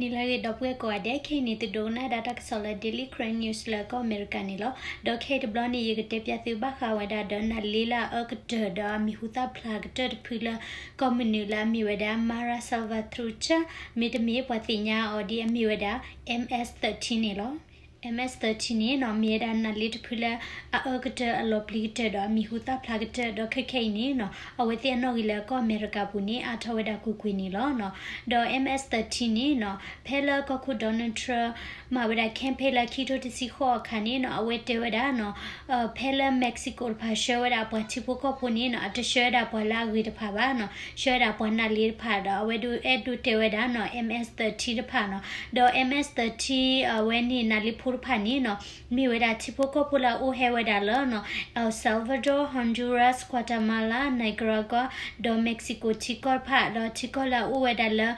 နံၤလၢအဂ့ၤ ဒီပုၢ်ဝဲၢ်ကိးဂၤဒဲး, ခဲအံၤန့ၣ် သုဒိကနၣ်ဒၣ်တၢ်ကစီၣ်လၢ Daily Karen News လၢကီၢ်အမဲရကၤန့ၣ်လီၤ. ဒီးခဲအံၤတဘျီန့ၣ် ယကတဲပၠးသုဘၣ်ဃးဝဲဒၣ်ဒီး နးလ့လၢအအၢကတၢၢ်ဒီးအမံၤဟူသၢဖျါကတၢၢ်တဖုလၢကီၢ်မနုၤလၢအမ့ၢ်ဝဲဒၣ် Mara Salvatrucha, မ့တမ့ၢ်ပှၤသ့ၣ်ညါအီၤဒ်အမ့ၢ်ဝဲဒၣ် MS thirteen န့ၣ်လီၤ. MS thirteen န့ၣ်နီၤ မ့ၢ်ဝဲဒၣ်နးလ့တဖုလၢအအၢကတၢၢ်အလီၤပျံၤကတၢၢ်ဒီးအမံၤဟူသၣ်ဖျါကတၢၢ် ဒီးခဲခဲအံၤန့ၣ်နီၤ အဝဲသ့ၣ်အနီၣ်ဂံၢ်လၢကီၢ်အမဲရကၤပူၤန့ၣ် အါထီၣ်ဝဲဒၣ်ကွ့ၢ်ကွ့ၢ်န့ၣ်လီၤ. ဒီး MS thirteen န့ၣ်နီၤ ဖဲလၢကီၢ်ခိၣ် Donald Trump မၤဝဲဒၣ် campaign လၢခံထိတဆံဃိးအခါန့ၣ်နီၤ အဝဲတဲဝဲဒၣ်နီၤ ဖဲလၢ Mexico တဖၣ်ဆှၢဝဲဒၣ်အပှၤထံဖိကီၢ်ဖိန့ၣ်နီၤ အတဆှၢဝဲဒၣ်ပှၤလၢအဂ့ၤတဖၣ်ဘၣ်နီၤ ဆှၢဝဲဒၣ်ပှၤနးလ့တဖၣ်ဒီး အဝဲဒၣ်အဲၣ်ဒိးတဲဝဲဒၣ်နီၤ MS thirteen တဖၣ်နီၤ ဒီး MS thirteen အဝဲန့ၣ်နးလ့ဖိတဖၣ်န့ၣ်နီၤ မ့ၢ်ဝဲဒၣ်ထံဖိကီၢ်ဖိလၢအအိၣ်ဟဲဝဲဒၣ်လၢနီၤ El Salvador, Honduras, Guatemala, Nicaragua ဒီး Mexico ထံကီၢ်တဖၣ် ဒီးထံကီၢ်လၢအအိၣ်ဝဲဒၣ်လၢ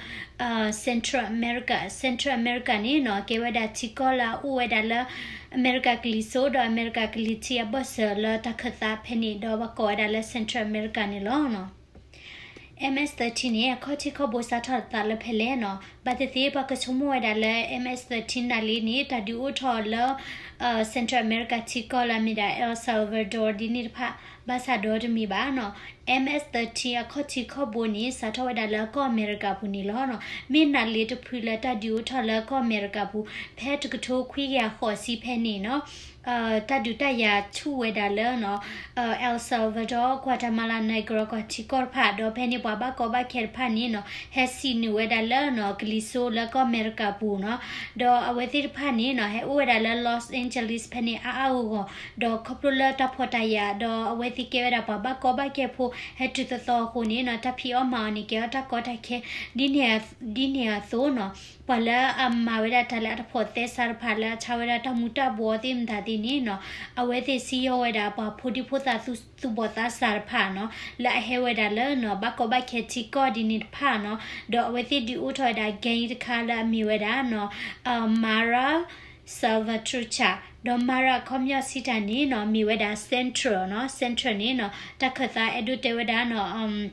Central America, Central America န့ၣ်နီၤ ကဲဝဲဒၣ်ထံကီၢ်လၢအအိၣ်ဝဲဒၣ်လၢ အမဲရကၤကလံၤစိး ဒီးအမဲရကၤကလံၤထံးအဘၢၣ်စၢၤလၢတၢ်ခၢၣ်သးဖဲန့ၣ် ဒီးဘၣ်ကိးဝဲဒၣ်လၢ Central America န့ၣ်လီၤ. MS thirteen န့ၣ် အခီၣ်ထံးခီၣ်ဘိစးထီၣ်အသးလၢဖဲလဲၣ်နီၤ ဘၣ်သ့ၣ်သ့ၣ်ပှၤကဆိကမိၣ်ဝဲဒၣ်လၢ MS thirteen နးလ့န့ၣ် တၢ်ဒုးအိၣ်ထီၣ်လၢ Central America ထံကီၢ်လၢအမ့ၢ်ဒၣ် El Salvador ဒ်န့ၣ်တဖၣ် ဘၣ်ဆၣ်ဒီးတမ့ၢ်ဘၣ်နီၤ MS thirteen အခီၣ်ထံးခီၣ်ဘိန့ၣ် စးထီၣ်ဝဲဒၣ်လၢကီၢ်အမဲရကၤပူၤန့ၣ်လီၤ. မ့ၢ်နးလ့တဖုလၢတၢ်ဒုးအိၣ်ထီၣ်လၢကီၢ်အမဲရကၤပူၤ ဖဲတကထိခွံကယၤဃိးဆံဖဲန့ၣ်နီၤ တၢ်ဒုးတၢ်ယၤဆူၣ်ဝဲဒၣ်လၢနီၤ El Salvador, Guatemala, Nicaragua ထံကီၢ်တဖၣ် ဒီးဖဲန့ၣ်ပှၤဘၣ်ကီဘၣ်ခဲတဖၣ်န့ၣ်နီၤ ဟဲစံးနုာ်ဝဲဒၣ်လၢနီၤ ကလံၤစိးလၢကီၢ်အမဲရကၤပူၤနီၤ ဒီးအဝဲသ့ၣ်တဖၣ်န့ၣ်နီၤ ဟဲအိၣ်ဝဲဒၣ်လၢ Los Angeles ဖဲန့ၣ်အါအါဂီၢ်ဂီၢ် ဒီးခီဖျိလၢတၢ်ဖှီၣ်တၢ်ယာ် ဒီးအဝဲသ့ၣ်ကဲဝဲဒၣ်ပှၤဘၣ်ကီဘၣ်ခဲဖိ ဟဲတုၤသီသီအဃိန့ၣ်နီၤ တၢ်ဖံးအီၣ်မၤအီၣ်န့ၣ် ကဲထီၣ်တၢ်ကီတၢ်ခဲ ဒ်န့ၣ် ဒ်န့ၣ်အသိးနီၤ ပှၤလၢအမၤဝဲဒၣ်တၢ်လၢအတဖိးသဲစးတဖၣ် လၢအဆါဝဲဒၣ်တၢ်မူၤတၢ်ဘှီးသ့ၣ်မတၤသ့ၣ်န့ၣ်နီၤ အဝဲသ့ၣ်စံၣ်ညီၣ်ဝဲဒၣ်ပှၤဖိဒံဖိသၣ်သူၣ်ဘီၣ်သးစၢ်တဖၣ်နီၤ လၢအဟဲဝဲဒၣ်လၢနီၤ ဘၣ်ကီဘၣ်ခဲထံကီၢ်ဒ်န့ၣ်တဖၣ်နီၤ ဒီးအဝဲသ့ၣ်ဒုးအိၣ်ထီၣ်ဝဲဒၣ် gang တခါလၢအမ့ၢ်ဝဲဒၣ်နီၤ Mara Salvatrucha ဒီး Mara အခီပညီစံးတၢ်န့ၣ်နီၤ မ့ၢ်ဝဲဒၣ် Central နီၤ Central န့ၣ်နီၤ တၢ်ခၢၣ်သးအဲၣ်ဒိးတဲဝဲဒၣ်နီၤ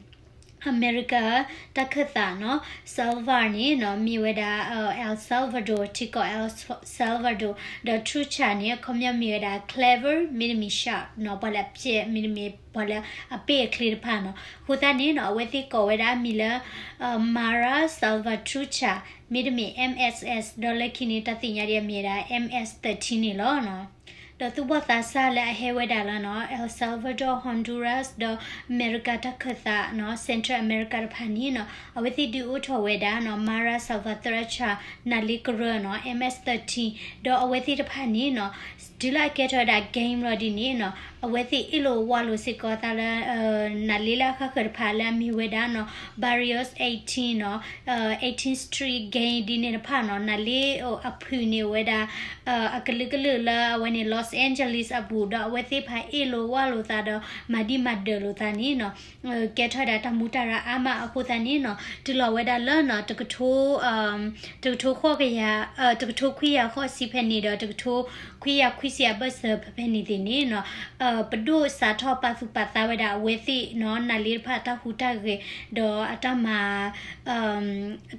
အမဲရကၤ တၢ်ခၢၣ်သးနီၤ Salva န့ၣ်နီၤ မ့ၢ်ဝဲဒၣ် El Salvador ထံကီၢ် El Salvador ဒီး Trucha န့ၣ် အခီပညီမ့ၢ်ဝဲဒၣ် clever မ့တမ့ၢ် sharp နီၤ ပှၤလၢအပျဲၢ် မ့တမ့ၢ်ပှၤလၢအပ့ၢ်အချ့တဖၣ်နီၤ အဃိသတးန့ၣ်နီၤ အဝဲသ့ၣ်ကိးဝဲဒၣ်မံၤလၢ Mara Salvatrucha မ့တမ့ၢ် M S S ဒီးလၢခံန့ၣ် တၢ်သ့ၣ်ညါဒ်အမ့ၢ်ဝဲဒၣ် M S thirteen န့ၣ်လီၤ. ဒီးသူၣ်ဘီၣ်သးစၢ်လၢအဟဲဝဲဒၣ်လၢနီၤ El Salvador, Honduras ဒီးအမဲရကၤတၢ်ခၢၣ်သးနီၤ Central America တဖၣ်န့ၣ်နီၤ အဝဲသ့ၣ်ဒုးအိၣ်ထီၣ်ဝဲဒၣ်နီၤ Mara Salvatrucha နးလ့ကရၢနီၤ M S thirteen ဒီးအဝဲသ့ၣ်တဖၣ်န့ၣ်နီၤ တုၤလၢအကဲထီၣ်ဝဲဒၣ် gang လီၤဒ်န့ၣ်နီၤ အဝဲသ့ၣ်အ့ၣ်လိာ်ဝါလိာ်စ့ၢ်ကီးသးလၢ နးလ့လၢအဃၣ်ဃၢၤတဖၣ်လၢအမ့ၢ်ဝဲဒၣ်နီၤ Barrios eighteen နီၤ eighteenth Street Gang ဒ်န့ၣ်တဖၣ်နီၤ နးလ့အဖုၣ်န့ၢ်ဝဲဒၣ် အကလုာ်ကလုာ်လၢအဝဲန့ၣ် Los Angeles အပူၤ ဒီးအဝဲသ့ၣ်တဖၣ်အ့ၣ်လိာ်ဝါလိာ်သးဒီး မၤဒံးမၤဒၢးလိာ်သးန့ၣ်နီၤ ကဲထီၣ်ဝဲဒၣ်တၢ်မူတၢ်ရၢအါမးအဃိသတးန့ၣ်နီၤ တုၤလီၤဝဲဒၣ်လၢနီၤ တကထိ တကထိဃိးကယၤ တကထိခွံကယၤဃိးဆံဖဲန့ၣ်ဒီး တကထိခွံကယၤခွံဆံအဘၢၣ်စၢၤဖဲဖဲန့ၣ်သ့ၣ်န့ၣ်နီၤ ပဒိၣ်စးထီၣ်ပာ်သူၣ်ပာ်သးဝဲဒၣ်အဝဲသ့ၣ်နီၤ နးလ့တဖၣ်အတၢ်ဟူးတၢ်ဂဲၤ ဒီးအတၢ်မၤ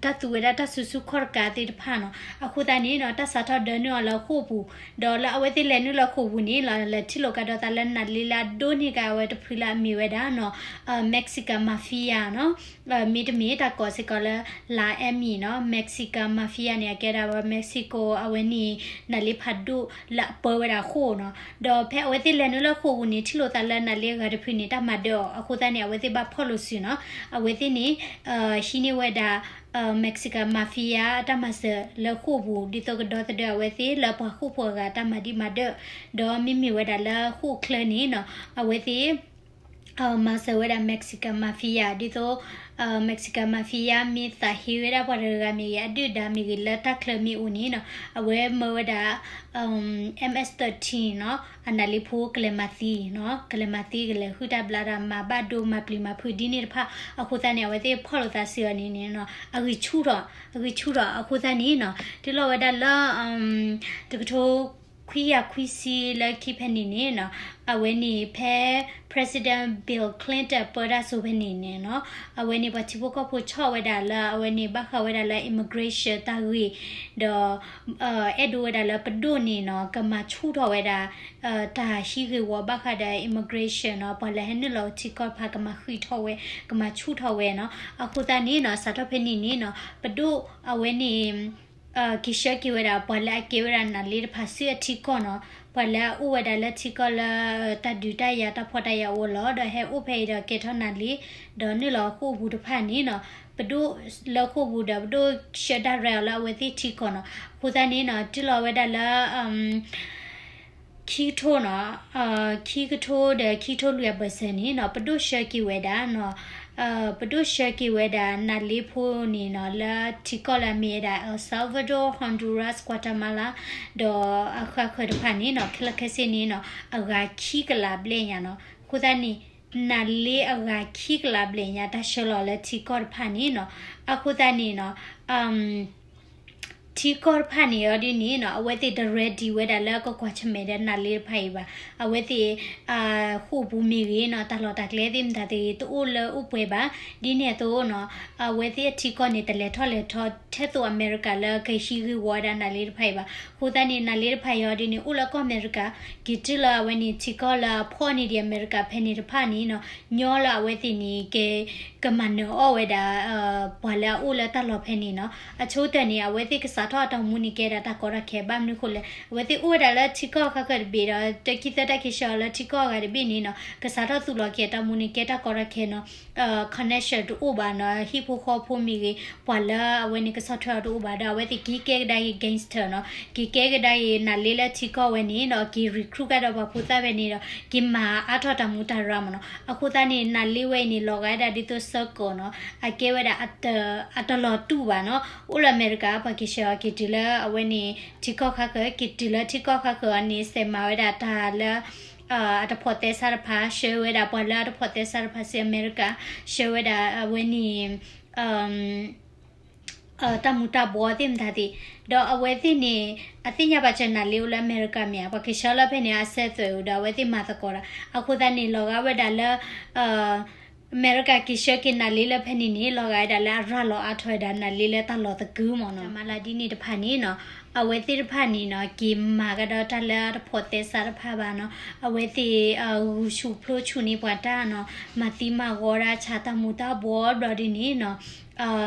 တၢ်သူဝဲဒၣ်တၢ်စုဆူၣ်ခီၣ်တကးသ့ၣ်တဖၣ်နီၤ အဃိသတးန့ၣ်နီၤ တၢ်စးထီၣ်ဒၢနုာ်အီၤလၢဃိာ်ပူၤ ဒီးလၢအဝဲသ့ၣ်လဲၤနုာ်လၢဃိာ်ပူၤန့ၣ် လဲၤထံၣ်လိာ်ကဒီးသးလၢနးလ့လၢအဒိၣ်န့ၢ်ကဒီးအဝဲတဖုလၢအမ့ၢ်ဝဲဒၣ်နီၤ Mexican Mafia နီၤ မ့တမ့ၢ်တၢ်ကိးစ့ၢ်ကီးလၢ La Emi နီၤ Mexican Mafia န့ၣ် အကဲဒၣ်ဝဲ Mexico အဝဲန့ၣ် နးလ့ဖးဒိၣ်လၢအပၢဝဲဒၣ်ဃိာ်နီၤ ဒီးဖဲအဝဲသ့ၣ်လဲၤနုာ်လၢဃိာ်ပူၤန့ၣ် ထံၣ်လိာ်သးလၢနးလ့အဂၤတဖုန့ၣ် တၢ်မၤဒၢးအီၤ အဃိသတးန့ၣ် အဝဲသ့ၣ်ဘၣ်ဖီၣ်လိာ်စုနီၤ အဝဲသ့ၣ်န့ၣ် ဟံးန့ၢ်ဝဲဒၣ် Mexican Mafia အတၢ်မၤစၢၤလၢဃိာ်ပူၤ ဒ်သိးကဒီသဒၢအဝဲသ့ၣ်လၢပှၤဃိာ်ဖိအဂၤတၢ်မၤဒံးမၤဒၢး ဒီးမ့မ့ၢ်ဝဲဒၣ်လၢဃိာ်ချၢန့ၣ်နီၤ အဝဲသ့ၣ် မၤစၢၤဝဲဒၣ် Mexican Mafia ဒ်သိး Mexican Mafia မ့ၢ်သးဟ့ဝဲဒၣ်ပှၤတဂၤဂၤမ့ၢ်ဂ့ၤ အဒုၣ်ဒါမ့ၢ်ဂ့ၤ လၢတၢ်ချၢမ့ၢ်အိၣ်န့ၣ်နီၤ အဝဲမၢဝဲဒၣ် MS thirteen နီၤ အနးလ့ဖိကလဲၤမၤသံနီၤ ကလဲၤမၤသံ ကလဲၤဟုၣ်တၢ်ဘျါတၢ် မၤဘၣ်ဒိမၤပျံၤမၤဖုးဒ်န့ၣ်တဖၣ် အဃိသတးန့ၣ် အဝဲသ့ၣ်ဖီၣ်လိာ်သးစုအီၤန့ၣ်န့ၣ်နီၤ အဂံၢ်ဆူၣ်ထီၣ် အဂံၢ်ဆူၣ်ထီၣ် အဃိသတးန့ၣ်နီၤ တုၤလီၤဝဲဒၣ်လၢ တကထိ ခွံကယၤခွံဆံလၢခံဖဲန့ၣ်န့ၣ်နီၤ, အဝဲန့ၣ်ဖဲ President Bill Clinton ပၢတၢ်စိၤဖဲန့ၣ်န့ၣ်နီၤ, အဝဲန့ၣ်ပှၤထံဖိကီၢ်ဖိဆီၣ်ဝဲဒၣ်လၢ အဝဲန့ၣ်ဘၣ်ဃးဝဲဒၣ်လၢ immigration တၢ်ဂ့ၢ်, ဒီး အဲၣ်ဒိးဝဲဒၣ်လၢပဒိၣ်န့ၣ်နီၤ ကမၤဆူၣ်ထီၣ်ဝဲဒၣ် တၢ်ဟံးဂ့ၢ်ဝီဘၣ်ဃးဒီး immigration နီၤ, ပှၤလၢဟဲနုာ်လီၤထံကီၢ်တဖၣ် ကမၤဃံးထီၣ်ဝဲ, ကမၤဆူၣ်ထီၣ်ဝဲနီၤ. အဃိသတးန့ၣ်နီၤ စးထီၣ်ဖဲန့ၣ်န့ၣ်နီၤ ပဒိၣ်အဝဲန့ၣ် က့ၤဆှၢက့ၤဝဲဒၣ် ပှၤလၢအကဲဝဲဒၣ်နးလ့တဖၣ်ဆူအထံကီၢ်နီၤ, ပှၤလၢအအိၣ်ဝဲဒၣ်လၢထံကီၢ်လၢ တၢ်ဒုးတၢ်ယၤတၢ်ဖှီၣ်တၢ်ယာ်အိၣ်လီၤ, ဒီးဟဲအိၣ်ဖဲအံၤဒီးကဲထီၣ်နးလ့, ဒီးနုာ်လီၤဃိာ်ပူၤတဖၣ်န့ၣ်နီၤ, ပဒိၣ်လၢဃိာ်ပူၤဒီး ပဒိၣ်ဆှၢ direct အီၤလၢအဝဲသ့ၣ်ထံကီၢ်နီၤ. အဃိသတးန့ၣ်နီၤ တုၤလီၤဝဲဒၣ်လၢ ခံကထိနီၤ, ခံကထိဒီးခံကထိလွံၢ်အဘၢၣ်စၢၤန့ၣ်နီၤ ပဒိၣ်ဆှၢက့ၤဝဲဒၣ်နီၤ, ပဒိၣ်ဆှၢက့ၤဝဲဒၣ်နးလ့ဖိန့ၣ်နီၤ လၢထံကီၢ်လၢအမ့ၢ်ဝဲဒၣ် El Salvador, Honduras, Guatemala ဒီးအဃၢၤဃၢၤတဖၣ်န့ၣ်နီၤ ခဲလၢာ်ခဲဆ့န့ၣ်နီၤ အဂၤခံကလးဘျဲၣ်ညါနီၤ. အဃိသတးန့ၣ် နးလ့အဂၤခံကလးဘျဲၣ်ညါ တၢ်ဆှၢလီၤလၢထံကီၢ်တဖၣ်န့ၣ်နီၤ. အဃိသတးန့ၣ်နီၤ ထံကီၢ်တဖၣ်န့ၣ်အီၤဒ်န့ၣ်နီၤ အဝဲသ့ၣ်တ ready ဝဲဒၣ်လၢကကွၢ်ဆၢၣ်မဲာ်ဒီးနးလ့တဖၣ်အံၤဘၣ်. အဝဲသ့ၣ် ဃိာ်ပူၤမ့ၢ်ဂ့ၤနီၤ တၢ်လီၢ်တၢ်ကျဲသ့ၣ်မတၤသ့ၣ် တအိၣ်လၢအိၣ်ပှဲၤဘၣ်. ဒ်န့ၣ်အသိးနီၤ အဝဲသ့ၣ်အထံကီၢ်န့ၣ် တလဲၤထီၣ်လဲၤထီ ထဲသိးအမဲရကၤလၢကဟံးဂ့ၢ်ဝီဝဲဒၣ်နးလ့တဖၣ်အံၤဘၣ်. အဃိသတးန့ၣ် နးလ့တဖၣ်အံၤအီၤဒ်န့ၣ် အိၣ်လၢကီၢ်အမဲရကၤ က့ၤတုၤလၢအဝဲန့ၣ် ထံကီၢ်လၢအဖှီၣ်န့ၢ်ဒံးအမဲရကၤဖဲန့ၣ်တဖၣ်န့ၣ်နီၤ ညီလၢအဝဲသ့ၣ်န့ၣ် က ကမၤနၢၤအီၣ်ဝဲဒၣ် ပှၤလၢအအိၣ်လၢတၢ်လီၢ်ဖဲန့ၣ်နီၤ. အဆိကတၢၢ်န့ၣ် အဝဲသ့ၣ်ကစးထီၣ်အတၢ်မူန့ၣ် ကဲဒၣ်တၢ်ကီတၢ်ခဲ ဘၣ်မနုၤဃိလဲၣ် အဝဲသ့ၣ်အိၣ်ဝဲဒၣ်လၢထံကီၢ်ဃါဃၢၤတဘ့ၣ်ဒီး တခံသၢတၢ်က့ၤဆှၢအီၤလၢထံကီၢ်အဂၤတဘ့ၣ်န့ၣ်နီၤ ကစးထီၣ်သူၣ်လီၤက့ၤအတၢ်မူန့ၣ် ကဲတၢ်ကီတၢ်ခဲနီၤ connection တအိၣ်ဘၣ်နီၤ ဟံၣ်ဖိဃီဖိမ့ၢ်ဂ့ၤ ပှၤလၢအဝဲန့ၣ်ကဆီၣ်ထွဲအီၤတအိၣ်ဘၣ်ဒီး အဝဲသ့ၣ်က့ၤကဲကဒါက့ၤ gangster နီၤ က့ၤကဲကဒါက့ၤနးလ့လၢထံကီၢ်ဝဲန့ၣ်ဒီး က့ၤ recruit ကဒီးပှၤဖိသၣ်ဝဲန့ၣ်ဒီး က့ၤမၤအါထီၣ်တၢ်မူတၢ်ရၢမးနီၤ. အဃိသတးန့ၣ် နးလ့ဝဲအံၤန့ၣ် လီၤဂာ်ဝဲဒၣ်ဒ်သိး circle နီၤ အကဲဝဲဒၣ် အတလီၤတူာ်ဘၣ်နီၤ အိၣ်လၢအမဲရကၤ ပှၤက့ၤဆှၢအီၤက့ၤတုၤလၢအဝဲန့ၣ် ထံကီၢ်ဃါဃၢၤ က့ၤတုၤလၢထံကီၢ်ဃါဃၢၤအီၤန့ၣ် စဲးမၤဝဲဒၣ်တၢ်လၢ အတဖိးသဲစးတဖၣ် ဆှၢဝဲဒၣ်ပှၤလၢအတဖိးသဲစးတဖၣ်ဆူအမဲရကၤ ဆှၢဝဲဒၣ်အဝဲန့ၣ် တၢ်မူၤတၢ်ဘှီးသ့ၣ်မတၤသ့ၣ်, ဒီးအဝဲသ့ၣ်န့ၣ် အသ့ၣ်ညါဘၣ်စၢၤနးလ့အိၣ်လၢအမဲရကၤမ့ၢ်ဧါ, ပှၤက့ၤဆှၢလၢဖဲန့ၣ် အစဲးသွဲးအိၣ်ဒီး အဝဲသ့ၣ်မၤသကိးဒီး အဃိသတးန့ၣ် လီၤဂာ်ဝဲဒၣ်လၢ အမဲရကၤက့ၤဆှၢက့ၤနးလ့လၢဖဲန့ၣ်န့ၣ် လီၤဂာ်ဝဲဒၣ်လၢအရၤလီၤအါထီၣ်ဝဲဒၣ်နးလ့လၢတၢ်လီၢ်သကုၤမးနီၤ. မၤလၢဒ်န့ၣ်တဖၣ်န့ၣ်နီၤ အဝဲသ့ၣ်တဖၣ်န့ၣ်နီၤ က့ၤမၤကဒီးတၢ်လၢအတဖိးသဲစးတဖၣ်ဘၣ်နီၤ, အဝဲသ့ၣ် ဂုာ်ဆူၣ်ဖျိဆူၣ်န့ၢ်ပှၤတၢ်နီၤ, မၤသံမၤဂီၤဒၣ်ဆါတၢ်မူၤတၢ်ဘှီးဘျီဒ်န့ၣ်နီၤ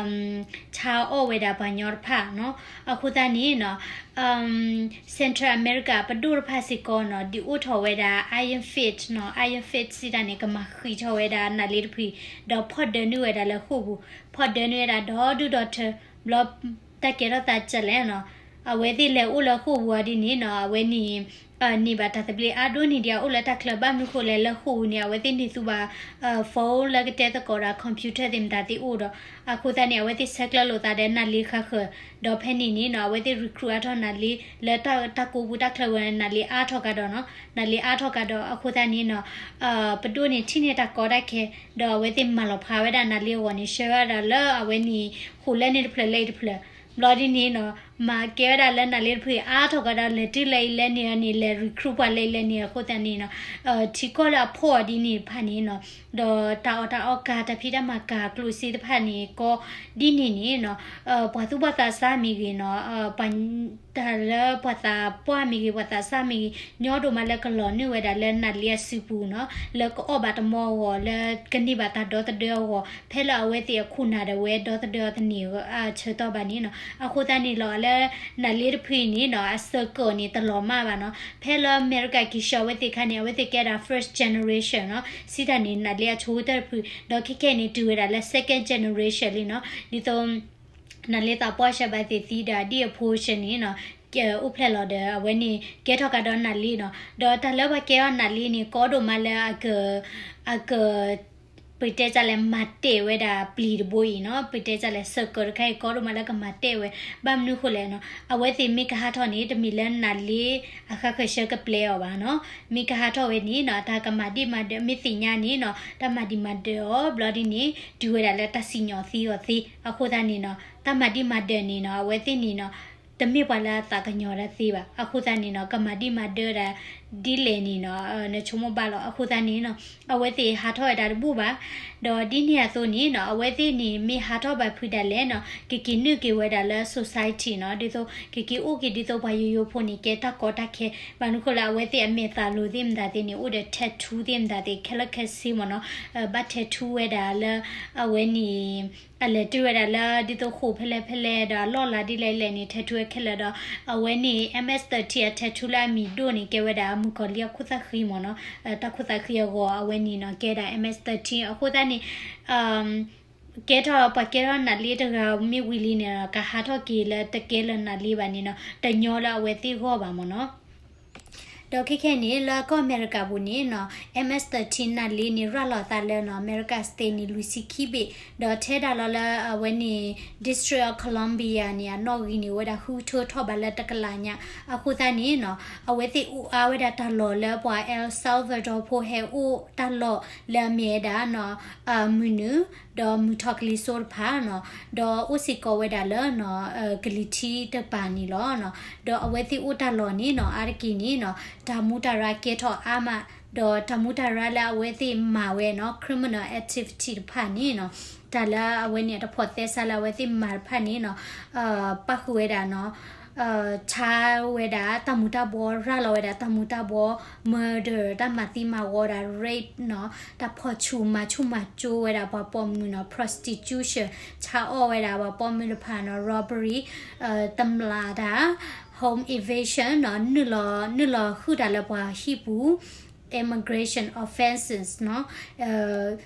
ဆါအီၣ်ဝဲဒၣ်ပှၤကညီတဖၣ်နီၤ. အဃိသတးန့ၣ်နီၤ Central America ပဒိၣ်တဖၣ်စ့ၢ်ကီးနီၤ ဒုးအိၣ်ထီၣ်ဝဲဒၣ် Iron Fist နီၤ, Iron Fist စံးတၢ်န့ၣ် ကမၤဃံးထီၣ်ဝဲဒၣ်နးလ့တဖုအံၤ, ဒီးဖီၣ်ဒၢနုာ်ဝဲဒၣ်လၢဃိာ်ပူၤ, ဖီၣ်ဒၢနုာ်ဝဲဒၣ်ဒီဒူၣ်ဒီထၢ, ဘျီ တၢ်ကဲထီၣ်သးကလဲၣ်နီၤ, အဝဲသ့ၣ်လဲၤအိၣ်လၢဃိာ်ပူၤအီၤဒ်န့ၣ်နီၤ အဝဲန့ၣ် န့ၢ်ဘၣ်တၢ်သဘျ့အါဒိၣ်န့ၢ်ဒံးအအိၣ်လၢတၢ်ချၢ ဘၣ်မနုၤဃိလဲၣ် လၢဃိာ်ပူၤန့ၣ် အဝဲသ့ၣ်န့ၢ်သူဘၣ် phone လၢကတဲသကိးဒီး computer သ့ၣ်မတၤသ့ၣ်အိၣ်ဒီး အဃိသတးန့ၣ် အဝဲသ့ၣ်ဆဲးကျၢလိာ်သးဒီးနးလ့ဃါဃၢၤ, ဒီးဖဲန့ၣ်န့ၣ်နီၤ အဝဲသ့ၣ် recruit အါထီၣ်နးလ့ လၢတၢ်ကူပူၤတၢ်ချၢဝဲ နးလ့အါထီၣ်ကဒီးနီၤ, နးလ့အါထီၣ်ကဒီး အဃိသတးန့ၣ်နီၤ ပဒိၣ်န့ၣ်ထံၣ်န့ၢ်တၢ်ကီတၢ်ခဲ, ဒီးအဝဲသ့ၣ်မၤလီၤဖးဝဲဒၣ်နးလ့အဂီၢ်န့ၣ် ဆှၢဝဲဒၣ်လၢအဝဲန့ၣ် ဃိာ်လၢန့ၣ်တဖျၢၣ်လၢအံၤတဖျၢၣ်, ဘျီဒ်န့ၣ်နီၤ မၤကဲဝဲဒၣ်လၢနးလ့တဖုအံၤအါထီၣ်ကဒီး လဲၤတုၤလၢအံၤလၢန့ၣ်အီၤန့ၣ် လဲၤ recruit ပှၤလၢအံၤလၢန့ၣ် အဃိသတးန့ၣ်နီၤ ထံကီၢ်လၢအဖှီၣ်အီၤဒ်န့ၣ်တဖၣ်န့ၣ်နီၤ ဒီးတၢ်အီၣ်တၢ်အီၣ်ကၤ တၢ်ဖံးတၢ်မၤကၤ ကျိၣ်စ့တဖၣ်န့ၣ် ကီဒ်န့ၣ်န့ၣ်နီၤ ပှၤသူၣ်ဘီၣ်သးစၢ်မ့ၢ်ဂ့ၤနီၤ တၢ်လၢပှၤသးပှၢ်မ့ၢ်ဂ့ၤ ပှၤသးစၢ်မ့ၢ်ဂ့ၤ ညီဒိၣ်မးလၢကလီၤနုာ်ဝဲဒၣ်လၢနးလ့အစုပူၤနီၤ လၢကအီၣ်ဘၣ်တမီအဂီၢ် လၢကန့ၢ်ဘၣ်တၢ်ဒီသဒၢအဂီၢ် ဖဲလၢအဝဲသ့ၣ်အခိၣ်နၢ်ဒီးဝဲဒီသဒၢအီၤတန့ၢ်အဆၢကတီၢ်ဘၣ်န့ၣ်နီၤ အဃိသတးန့ၣ်လီၤဂာ်လၢ နးလ့တဖုအံၤန့ၣ်နီၤ အ circle န့ၣ် တလီၤမၢ်ဘၣ်နီၤ ဖဲလၢအမဲရကၤက့ၤဆှၢအဝဲသ့ၣ်အခါန့ၣ် အဝဲသ့ၣ်ကဲဒၣ် first generation နီၤ စံးတၢ်န့ၣ် နးလ့အဆိကတၢၢ်တဖု ဒီးခဲခဲအံၤန့ၣ် တုၤဝဲဒၣ်လၢ second generation လံနီၤ ဒ်သိး နးလ့သးပှၢ်ဆှၢဘၣ်သ့ၣ်သံဒီးအဒံၣ်အဖိဆှၢန့ၣ်နီၤ အိၣ်ဖျဲၣ်လီၤဒီး အဝဲန့ၣ် ကဲထီၣ်ကဒီးနးလ့နီၤ ဒီးတၢ်လၢပှၤကဲထီၣ်နးလ့န့ၣ် ကီဒိၣ်မးလၢအက အက ပတဲတၢ်လဲၣ် မၤတဲာ်ဝဲဒၣ်ပျံၤတဘိအံၤနီၤ ပတဲတၢ်လဲၣ် circle တခါအံၤ ကီဒိၣ်မးလၢကမၤတဲာ်ဝဲ ဘၣ်မနုၤဃိလဲၣ်နီၤ အဝဲသ့ၣ်မ့ၢ်ကဟးထီၣ်န့ၣ် တမ့ၢ်လၢနးလ့အဃါဃၢၤဆှၢကပျဲအီၤဘၣ်နီၤ မ့ၢ်ကဟးထီၣ်ဝဲန့ၣ်နီၤ တၢ်ကမၤဒံးမၤဒၢး မ့ၢ်သ့ၣ်ညါန့ၣ်နီၤ တၢ်မၤဒံးမၤဒၢးအီၤ ဘျီဒ်န့ၣ် တုၤဝဲဒၣ်လၢတၢ်စံၣ်ညီၣ်သံအီၤသ့ အဃိသတးန့ၣ်နီၤ တၢ်မၤဒံးမၤဒၢးန့ၣ်နီၤ အဝဲသ့ၣ်န့ၣ်နီၤ တမ့ၢ်ပှၤလၢအသးကညီၤတၢ်သ့ဘၣ်. အဃိသတးန့ၣ်နီၤ ကမၤဒံးမၤဒၢတၢ်ဒ်လဲၣ်န့ၣ်နီၤ နဆိကမိၣ်ဘၣ်လီၤ. အဃိသတးန့ၣ်နီၤ အဝဲသ့ၣ်ဟးထီၣ်ဝဲဒၣ်တဘူၣ်ဘၣ်. ဒီးဒ်န့ၣ်အသိးန့ၣ်နီၤ အဝဲသ့ၣ်န့ၣ် မ့ၢ်ဟးထီၣ်ဘၣ်ဖုးဒၣ်လဲာ်နီၤ ကက့ၤနုာ်က့ၤဝဲဒၣ်လၢ society နီၤ ဒ်သိး ကက့ၤအိၣ်က့ၤဒ်သိးပှၤယိယိဖိန့ၣ် ကဲတၢ်ကီတၢ်ခဲ ဘၣ်မနုၤဃိလၢ အဝဲသ့ၣ်အမဲာ်သးလိၤသ့ၣ်မတၤသ့ၣ်န့ၣ် အိၣ်ဒီး tattoo သ့ၣ်မတၤသ့ၣ် ခဲလၢာ်ခဲဆ့မ့ၢ်နီၤ ဘၣ် tattoo ဝဲဒၣ်လၢ အဝဲန့ၣ် အလဲၤတုၤဝဲဒၣ်လၢဒ်သိးဃိာ်ဖဲလဲၣ်ဖဲလဲၣ် ဒီးအလီၢ်လၤဒ်လဲၣ်လဲၣ်န့ၣ် tattoo ဝဲခဲလၢာ်ဒီး အဝဲန့ၣ် MS thirteen အ tattoo လၢအမံၤဒိၣ်န့ၣ် ကဲဝဲဒၣ်အမုၣ်ကီၤလံအခိၣ်သၣ်ဃံမ့ၢ်နီၤ တၢ်ခိၣ်သၣ်ဃံအဂီၤ အဝဲန့ၣ်နီၤ ကဲဒၣ် MS thirteen အဃိသတးန့ၣ် ကဲထီၣ် ပှၤကဲထီၣ်နးလ့တဂၤမ့ၢ်ဝံၤလံန့ၣ်ဒီး ကဟးထီၣ်က့ၤလၢတကဲလၢနးလ့ဘၣ်န့ၣ်နီၤ တညီလၢအဝဲသ့ၣ်ဂီၢ်ဘၣ်မ့ၢ်နီၤ. ဒီးခဲခဲအံၤန့ၣ် လၢကီၢ်အမဲရကၤပူၤန့ၣ်နီၤ MS thirteen နးလ့န့ၣ် ရၤလီၤသးလၢနီၤ အမဲရကၤ state န့ၣ် လွံၢ်ဆံခံဘ့ၣ် ဒီးထဲဒၣ်လီၤလၢအဝဲန့ၣ် District of Columbia န့ၣ် အနီၣ်ဂံၢ်န့ၣ် အိၣ်ဝဲဒၣ်ဃုကထိထီၣ်ဘးလၢတကလးညါ အဃိသတးန့ၣ်နီၤ အဝဲသ့ၣ်အူအါဝဲဒၣ်တၢ်လီၢ်လၢပှၤ El Salvador ဖိဟဲအိၣ်တၢ်လီၢ်လၢအမ့ၢ်ဝဲဒၣ်နီၤ မုၢ်နုာ် ဒီးမုၢ်ထီၣ်ကလံၤစိးတဖၣ်နီၤ ဒီးအိၣ်စ့ၢ်ကီးဝဲဒၣ်လၢနီၤ ကလံၤထံးတကပၤန့ၣ်လီၤ. ဒီးအဝဲသ့ၣ်အိၣ်တၢ်လီၢ်န့ၣ်နီၤ အါတက့ၢ်န့ၣ်နီၤ တၢ်မူးတၢ်ရၢကဲထီၣ်အါမး ဒီးတၢ်မူးတၢ်ရၢလၢအဝဲသ့ၣ်မၤဝဲနီၤ criminal activity တဖၣ်န့ၣ်နီၤ တၢ်လၢအဝဲန့ၣ်အတဖိးသဲစးလၢအဝဲသ့ၣ်မၤတဖၣ်န့ၣ်နီၤ ပၣ်ဃုာ်ဝဲဒၣ်နီၤ ဆါဝဲဒၣ်တၢ်မူၤတၢ်ဘှီ ရၤလီၤဝဲဒၣ်တၢ်မူၤတၢ်ဘှီ murder တၢ်မၤသံမၤဝီဒီး rape နီၤ တၢ်ဖီၣ်ဆူၣ်မၤဆူၣ်မၤကၠိဝဲဒၣ် ပှၤပိာ်မုၣ်နီၤ prostitution ဆါအီၣ်ဝဲဒၣ်ပှၤပိာ်မုၣ်တဖၣ်နီၤ robbery တမျးတၢ် home invasion နီၤ နုာ်လီၤ နုာ်လီၤဟုၣ်တၢ်လၢပှၤဟံၣ်ပူၤ immigration offenses နီၤ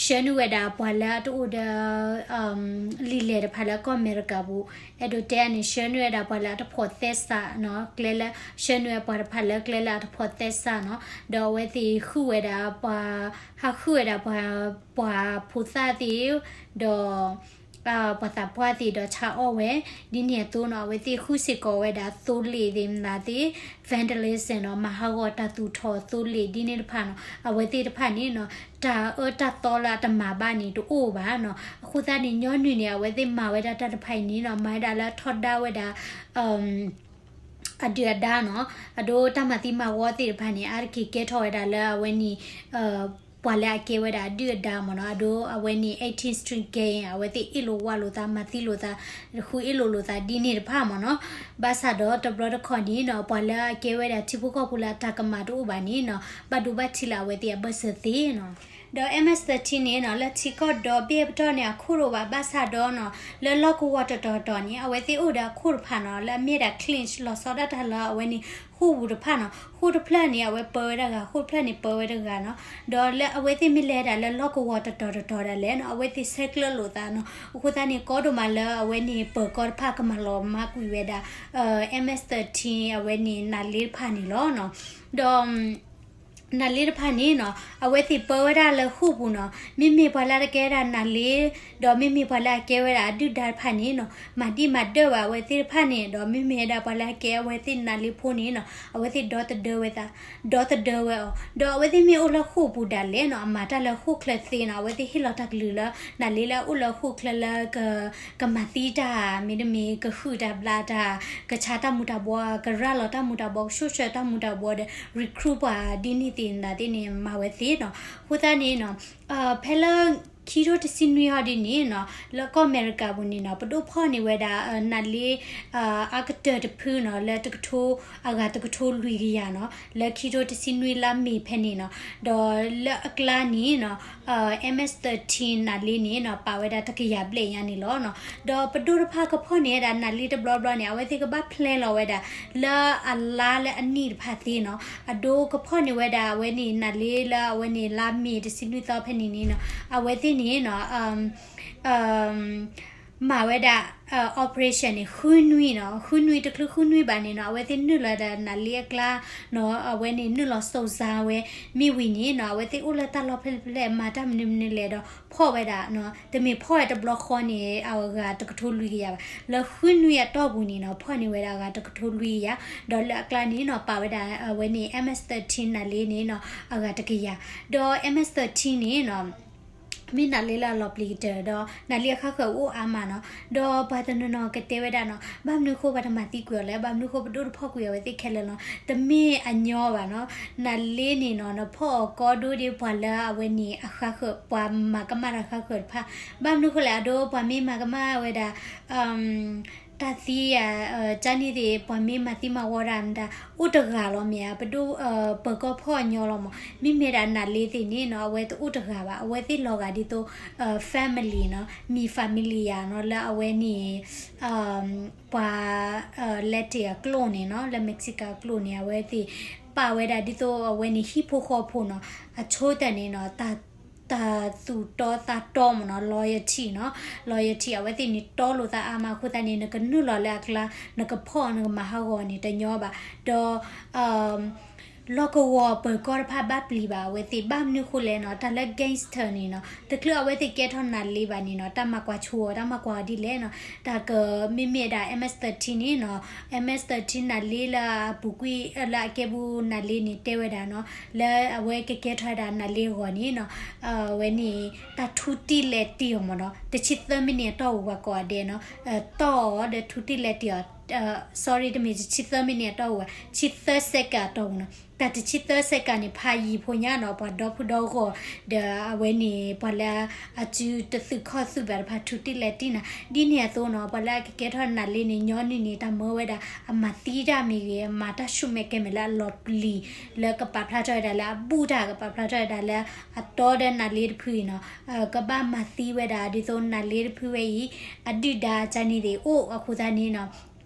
ဆှၢနုာ်ဝဲဒၣ်ပှၤလၢအတအိၣ်ဒီး လံာ်လဲၢ်တဖၣ်လၢကီၢ်အမဲရကၤပူၤ အဲၣ်ဒိးတဲန့ၣ် ဆှၢနုာ်ဝဲဒၣ်ပှၤလၢအတဖိးသဲစးနီၤ ကျဲလၢ ဆှၢနုာ်ဝဲပှၤတဖၣ်လၢကျဲလၢအတဖိးသဲစးနီၤ ဒီးအဝဲသ့ၣ်ဃုဝဲဒၣ်ပှၤ ဟးဃုဝဲဒၣ်ပှၤ ပှၤဖိသၣ်သ့ၣ် ဒီး ပှၤသးပှၢ်သ့ၣ်ဒီးဆါအီၣ်ဝဲ ဒ်န့ၣ်အသိးနီၤ အဝဲသ့ၣ်ဃုစ့ၢ်ကီးဝဲဒၣ်သိလ့ၣ်သ့ၣ်မတၤသ့ၣ် vandalism နီၤ မၤဟးဂီၤတၢ်သူၣ်ထီၣ်သိလ့ၣ်ဒ်န့ၣ်တဖၣ်နီၤ အဝဲသ့ၣ်တဖၣ်န့ၣ်နီၤ တၢ်အၢတၢ်သီလၢအတမၤဘၣ်န့ၣ်တအိၣ်ဘၣ်နီၤ အဃိသတးန့ၣ် ညီနုၢ်န့ၣ် အဝဲသ့ၣ်မၤဝဲဒၣ်တၢ်တဖၣ်အံၤန့ၣ်နီၤ မၤဝဲဒၣ်လၢထီဒါဝဲဒၣ် အဒုၣ်အဒါနီၤ အဒိတၢ်မၤသံမၤဝီသ့ၣ်တဖၣ်န့ၣ် အါတက့ၢ်ကဲထီၣ်ဝဲဒၣ်လၢအဝဲန့ၣ် ပှၤလၢအကဲဝဲဒၣ်အဒုၣ်အဒါမ့ၢ်နီၤ အဒိအဝဲန့ၣ် eighteen street gang အဝဲသ့ၣ်အ့ၣ်လိာ်ဝးလိာ်သး မၤသံလိာ်သး ဃုအ့ၣ်လိာ်လိာ်သးဒ်န့ၣ်တဖၣ်မ့ၢ်နီၤ ဘၣ်ဆၣ်ဒီးတဘျီတခီၣ်န့ၣ်နီၤ ပှၤလၢအကဲဝဲဒၣ်ထံဖိကီၢ်ဖိလၢအတၢ်ကမၣ်တအိၣ်ဘၣ်န့ၣ်နီၤ ဘၣ်ဒိဘၣ်ထံးလၢအဝဲသ့ၣ်အဘၢၣ်စၢၤသ့နီၤ ဒီး MS thirteen န့ၣ်နီၤ လၢထံကီၢ်ဒီဘ့ၣ်အပတီၢ်န့ၣ် အခိၣ်တအိၣ်ဘၣ် ဘၣ်ဆၣ်ဒီးနီၤ လၢလီၢ်ကဝီၤတတီၤတီၤန့ၣ် အဝဲသ့ၣ်အိၣ်ဒီးအခိၣ်တဖၣ်နီၤ လၢအမ့ၢ်ဒၣ် clinch လီၤဆီဒၣ်တၢ်လၢအဝဲန့ၣ် ဃိာ်ပူၤတဖၣ်နီၤ ဃိာ်တဖျၢၣ်န့ၣ် အဝဲပၢဝဲတဂၤ ဃိာ်တဖျၢၣ်န့ၣ်ပၢဝဲတဂၤနီၤ ဒီးလၢအဝဲသ့ၣ်မ့ၢ်လဲၤဒၣ်လၢလီၢ်ကဝီၤတတီၤတတီၤဒၣ်လဲာ်နီၤ အဝဲသ့ၣ်ဆဲးကျၢလိာ်သးနီၤ အဃိသတးန့ၣ် ကီဒိၣ်မးလၢအဝဲန့ၣ် ပၢၤကီၢ်တဖၣ်ကမၤလီၤမၢ်ကွံာ်ဝဲဒၣ် MS thirteen အဝဲန့ၣ် နးလ့တဖၣ်န့ၣ်လီၤနီၤ ဒီး နးလ့တဖၣ်န့ၣ်နီၤ အဝဲသ့ၣ်ပၢဝဲဒၣ်လၢဃိာ်ပူၤနီၤ မ့မ့ၢ်ပှၤလၢတကဲဒၣ်နးလ့ ဒီးမ့မ့ၢ်ပှၤလၢအကဲဝဲဒၣ်အဒုၣ်ဒါတဖၣ်န့ၣ်နီၤ မၤဒံးမၤဒၢၣ်ဘၣ်အဝဲသ့ၣ်တဖၣ်န့ၣ် ဒီးမ့မ့ၢ်ဝဲဒၣ်ပှၤလၢအကဲအဝဲသ့ၣ်နးလ့ဖိန့ၣ်နီၤ အဝဲသ့ၣ်ဒီသဒၢဝဲသး ဒီသဒၢဝဲအီၤ ဒီးအဝဲသ့ၣ်မ့ၢ်အိၣ်လၢဃိာ်ပူၤဒၣ်လဲာ်နီၤ အမၤတၢ်လၢဃိာ်ချၢသ့နီၤ အဝဲသ့ၣ်ဟ့ၣ်လီၤတၢ်ကလုၢ်လၢ နးလ့လၢအအိၣ်လၢဃိာ်ချၢလၢ ကမၤသံတၢ် မ့တမ့ၢ် ကဟုၣ်တၢ်ဘျးတၢ် ကဆါတၢ်မူၤတၢ်ဘှီ ကရၤလီၤတၢ်မူၤတၢ်ဘှီ ကဆိၣ်ဆၢတၢ်မူၤတၢ်ဘှီဒီး recruit ပှၤဒ်န့ၣ်သ့ၣ်နၤသ့ၣ်န့ၣ် မၤဝဲသ့နီၤ အဃိသတးန့ၣ်နီၤ ဖဲလၢ ခံထိတဆံနွံဟီဒ်န့ၣ်နီၤ လၢကီၢ်အမဲရကၤပူၤန့ၣ်နီၤ ပဒိၣ်ဖီၣ်န့ၢ်ဝဲဒၣ် နးလ့ အါကတၢၢ်တဖုနီၤ လၢတကထိ အဂၤတကထိလွံၢ်ကယၤနီၤ လၢခံထိတဆံနွံလါမ့ၤဖဲန့ၣ်နီၤ ဒီးလၢအကျါန့ၣ်နီၤ MS thirteen နးလ့န့ၣ်နီၤ ပာ်ဝဲဒၣ်တကယၤဘျဲၣ်ညါန့ၣ်လီၤနီၤ ဒီးပဒိၣ်တဖၣ်ကဖီၣ်န့ၢ်ဝဲဒၣ်နးလ့တဘျီဘျီန့ၣ် အဝဲသ့ၣ်ကဘၣ်ဖျဲလီၤဝဲဒၣ် လၢအလါလၢအနံၣ်တဖၣ်သ့နီၤ အဒိကဖီၣ်န့ၢ်ဝဲဒၣ်အဝဲန့ၣ် နးလ့လၢအဝဲန့ၣ်လါမ့ၤတဆံနွံသီဖဲန့ၣ်န့ၣ်နီၤ အဝဲသ့ၣ်န့ၣ်နီၤ မၤဝဲဒၣ် operation န့ၣ် ဃုနွံနီၤ ဃုနွံတချုးဃုနွံဘၣ်န့ၣ်နီၤ အဝဲသ့ၣ်နုာ်လီၤဒီးနးလ့အကျါနီၤ အဝဲန့ၣ်နုာ်လီၤစိာ်စါဝဲ မ့ၢ်ဝံၤန့ၣ်နီၤ အဝဲသ့ၣ်အိၣ်လၢတၢ်လီၢ်ဖဲလဲၣ်ဖဲလဲၣ် မၤတၢ်မနုၤမနုၤလဲၣ်ဒီး ဖီၣ်ဝဲဒၣ်နီၤ တမ့ၢ်ဖီၣ်ဝဲတဘျီဃီန့ၣ် အဂၤတကထိလွံၢ်ကယၤဘၣ် လၢဃုနွံအတီၢ်ပူၤန့ၣ်နီၤ ဖီၣ်န့ၢ်ဝဲဒၣ်အဂၤတကထိလွံၢ်ကယၤ ဒီးလၢအကျါန့ၣ်နီၤ ပာ်ဝဲဒၣ်အဝဲန့ၣ် MS thirteen နးလ့န့ၣ်နီၤ အဂၤတကယၤ ဒီး MS thirteen န့ၣ်နီၤ မ့ၢ်နးလ့လၢအလီၤပျံၤကတၢၢ်ဒီး နးလ့အခါဃၢၤအိၣ်အါမးနီၤ. ဒီးပှၤတနီၤနီၤကတဲဝဲဒၣ်နီၤ, ဘၣ်မနုၤဃိပှၤတမၤသံကွံာ်အီၤလဲၣ်, ဘၣ်မနုၤဃိပဒိၣ်တဖီၣ်ကွံာ်အဝဲသ့ၣ်ခဲလၢာ်နီၤ. တမ့ၢ်အညီဘၣ်နီၤ. နးလ့န့ၣ်နီၤ နဖီၣ်အီၤကီဒိၣ်ဒ်ပှၤလၢအဝဲန့ၣ်အခါဃၢၤ ပှၤမၤကမၣ်တၢ်ခါဃၢၤတဖၣ်. ဘၣ်မနုၤဃိလဲၣ်, အဒိပှၤမ့ၢ်မၤကမၣ်ဝဲဒၣ် တၢ်သံဧါ, ကန့ၣ်သ့ၣ် ပှၤမ့ၢ်မၤသံမၤဝီတၢ်မတၤ အိၣ်တဂၤလီၤမ့ၢ်ဧါ, ပဒိၣ် ပၢၤကီၢ်ဖီၣ်ညီလီၤမး. မ့မ့ၢ်ဒၣ်နးလ့သ့ၣ်န့ၣ်နီၤ အဝဲတအိၣ်တဂၤဘၣ်, အဝဲသ့ၣ်လီၤဂာ်ဒ်သိး family နီၤ, မံၤ familia နီၤ လၢအဝဲန့ၣ် ပှၤ Latin အကျိာ်န့ၣ်နီၤ, လၢ Mexican အကျိာ်န့ၣ် အဝဲသ့ၣ်ပာ်ဝဲဒၣ်ဒ်သိးအဝဲန့ၣ်ဟံၣ်ဖိဃီဖိနီၤ, အဆိကတၢၢ်န့ၣ်နီၤ တၢ်သူၣ်တီသးတီမးနီၤ, loyalty နီၤ, loyalty အဝဲသ့ၣ်န့ၣ်တီလိာ်သးအါမးအဃိသတးန့ၣ် နကနုာ်လီၤလၢအကျါ နကဖီၣ်နကမၤဟးဂီၤန့ၣ်တညီဘၣ်. ဒီး လီၢ်ကဝီၤပၢၤကီၢ်တဖၣ်ဘၣ်ပျံၤဘၣ်အဝဲသ့ၣ်, ဘၣ်မနုၤဃိလဲၣ်နီၤ, တၢ်လၢ gangster န့ၣ်နီၤ တချုးအဝဲသ့ၣ်ကဲထီၣ်နးလ့ဘၣ်န့ၣ်နီၤ တၢ်မၤကွၢ်ဆိအီၤ တၢ်မၤကွၢ်အီၤဒ်လဲၣ်နီၤ, တၢ်ကမ့မ့ၢ်ဒၣ် MS thirteen န့ၣ်နီၤ, MS thirteen နးလ့လၢအပူၤကွံာ် လၢအကဲပူၤနးလ့န့ၣ်တဲဝဲဒၣ်နီၤ, လၢအဝဲကကဲထီၣ်ဝဲဒၣ်နးလ့အဂီၢ်န့ၣ်နီၤ, အဝဲန့ၣ် တၢ်ထူတံၢ်လဲၤတံၢ်အီၤမးနီၤ, တဆံသၢ minute အတီၢ်ပူၤပှၤကိးဂၤဒဲးနီၤ, တီၢ်အီၤဒီးထူတံၢ်လဲၤတံၢ်အီၤ sorry တမ့ၢ်တဆံသၢ minute အတီၢ်ပူၤဘၣ်, ဆံသၢ second အတီၢ်ပူၤနီၤ. တၢ်တဆံသၢ second န့ၣ် ဖးယံၤဖိညါနီၤ, ပှၤဒီဖုဒီဂီၢ် ဒီးအဝဲန့ၣ် ပှၤလၢအစုတသုးခီၣ်သုးဘၣ်တဖၣ် ထူတံၢ်လဲၤတံၢ်နၤ, ဒ်န့ၣ်အသိးနီၤ ပှၤလၢအကကဲထီၣ်နးလ့န့ၣ် ညီနုၢ်န့ၣ် တၢ်မၢဝဲဒၣ် အမၤသံတၢ်မ့ၢ်ဂ့ၤ, အမၤတၢ်ဆူၣ်မဲာ်ကဲမဲာ်လၢအလီၤပျံၤ လၢကပာ်ဖျါထီၣ်ဝဲဒၣ်လၢအဘူၣ်တၢ် ကပာ်ဖျါထီၣ်ဝဲဒၣ်လၢအတီဒီးနးလ့တဖုအံၤနီၤ, ကဘၣ်မၤသံဝဲဒၣ်ဒ်သိးနးလ့တဖုဝဲအံၤ အဒုၣ်ဒါကန့ၣ်သ့ၣ်အိၣ် အဃိသတးန့ၣ်နီၤ